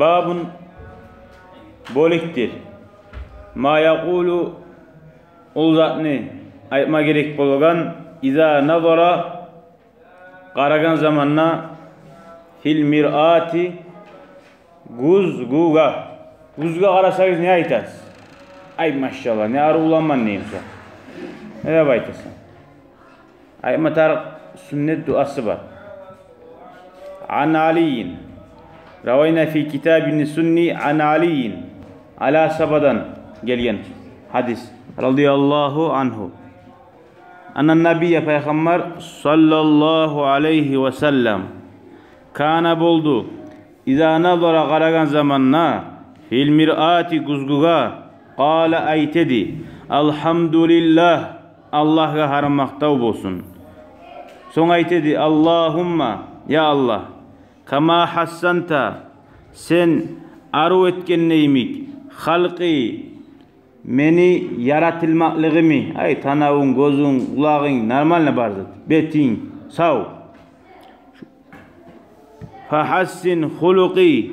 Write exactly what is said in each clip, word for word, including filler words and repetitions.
Бабун, бёлюкдюр. Ма якъулу, ол затны айтма герек болгъан, иза назара, къарагъан заманда, фил миръати, гюзгюге. Гюзге къарасагъыз, не айтасыз? Ай, машалла, не арив уланман деймисен. Не деп айтасан? Айтма тарыкъ сюннет дуасы бар. Ан Алийин. Равайна фи китабини сунни ан Алийин. Али асгьабадан гелген гьадис. Радияллагьу ангьу. Анна набия, пайхаммар, саллаллагьу алайгьи ва саллам, кана, болду, иза назара, къарагъан заманда, фил миръати, гюзгюге, къала, айта эди: «Алгьамдулиллагь, Аллагьгъа гьар макътав болсун». Сонг айта эди: «Аллагьумма, я Аллагь, кама гьассанта, сен арив этгенде йимик, халкъи, мени яратылмакълыгъымны, ай, танавунг, гёзюнг, къулагъынг, нормально бар зат, бетинг сав. Фагьассин хулукъи,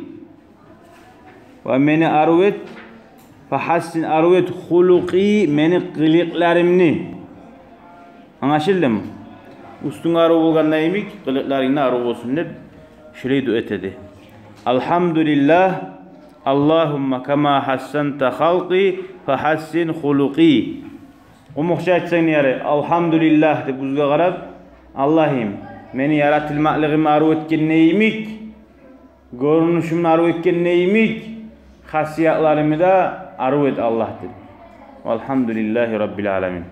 ва мени арив эт, фагьассин, арив эт, хулукъи, мени къылыкъларымны». Англашылдымы? Уьстюнг арив болгъанда йимик, къылыкъларынг да арив болсун деп, шулай дуа эте эди. Алгьамдулиллагь, Аллагьумма кама гьассанта халкъи, фагьассин хулукъи. Къумукъча айтсанг не ярай? Алгьамдулиллагь деп гюзге къарап, Аллагьым, мени яратылмакълыгъымны арив этгенде йимик, гёрюнюшюмню арив этгенде йимик, хасиятларымны да арив эт, Аллагь, деп. Валгьамдулиллагьи раббил аламин.